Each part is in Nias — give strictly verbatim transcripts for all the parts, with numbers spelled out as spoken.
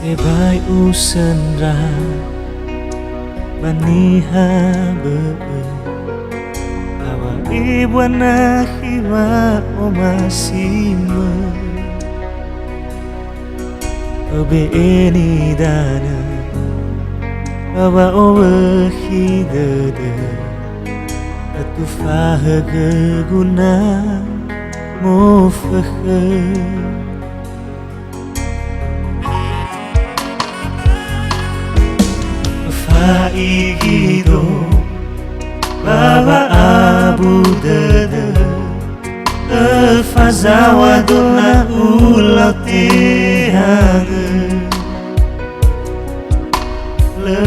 Tebai usöndra ba niha bö'ö, hawa ebua nakhi wa'omasimö. Öbe'e nidanö ba wa'owökhi dödö, ötufa högögu na mofökhö. Fa'igido ba wa'abu dödö, öfazaŵa do na ulau tehangö. Lö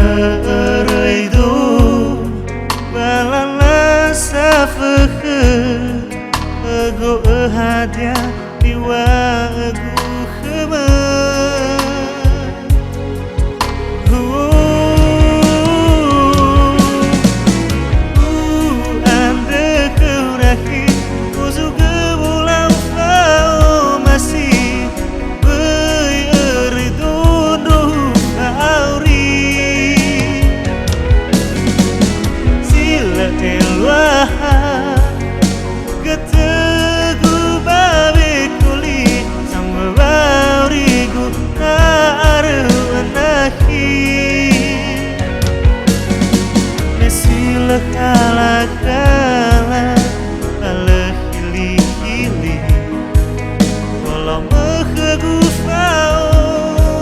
öröido ba lala safökhö, ögo'ö hadia niŵa'ögu khömö. Hu, u'andrö khöu nakhi, uzugö wolau fa'omasi, böi öröido ndrohu fa'auri. Si lö eluaha, götögu ba wekoli, sambua wa'aurigu na aröu anakhi. Me si lö khalakhala, ba lö hilikhili, wolo'ö khögu fa'omasi.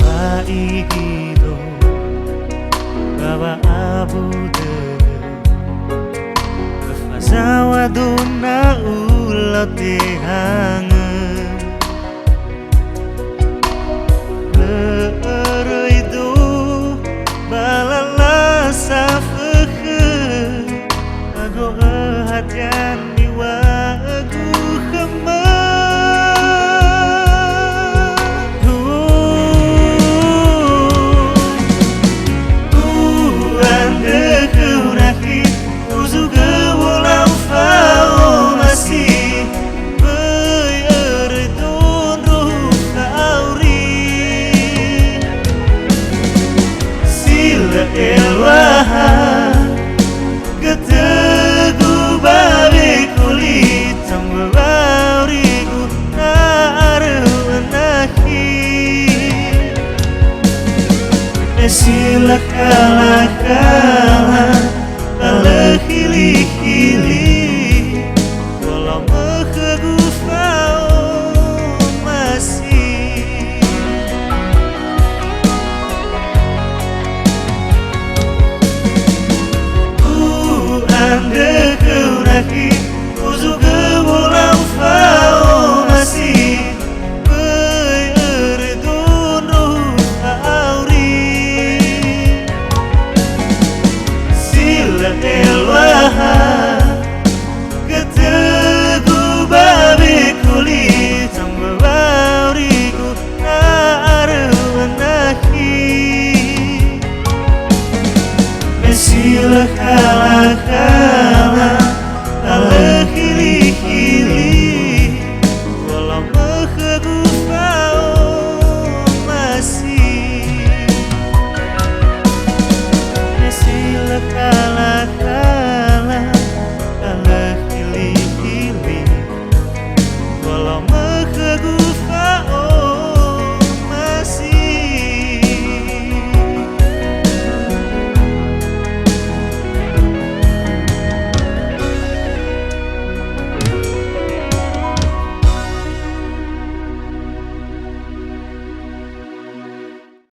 Fa'igido ba wa'abu dödö, öfazaŵa do na ulau tehangö. Lö öröido ba lala safökhö, ögo'ö hadia niŵa'ögu khömö. Hu, u'andrö khöu nakhi, uzugö wolau fa'omasi, böi öröido ndrohu fa'auri. Si lö eluaha, götögu ba wekoli, sambua wa'aurigu na aröu anakhi. Me si lö khalakhala, ba lö hilikhili, wolo'ö khögu fa'omasi. U'andrö khöu nakhi, uzugö wolau fa'omasi, böi öröido ndrohu fa'auri. Si lö eluaha, götögu ba wekoli, sambua wa'aurigu na aröu anakhi. Me si lö khala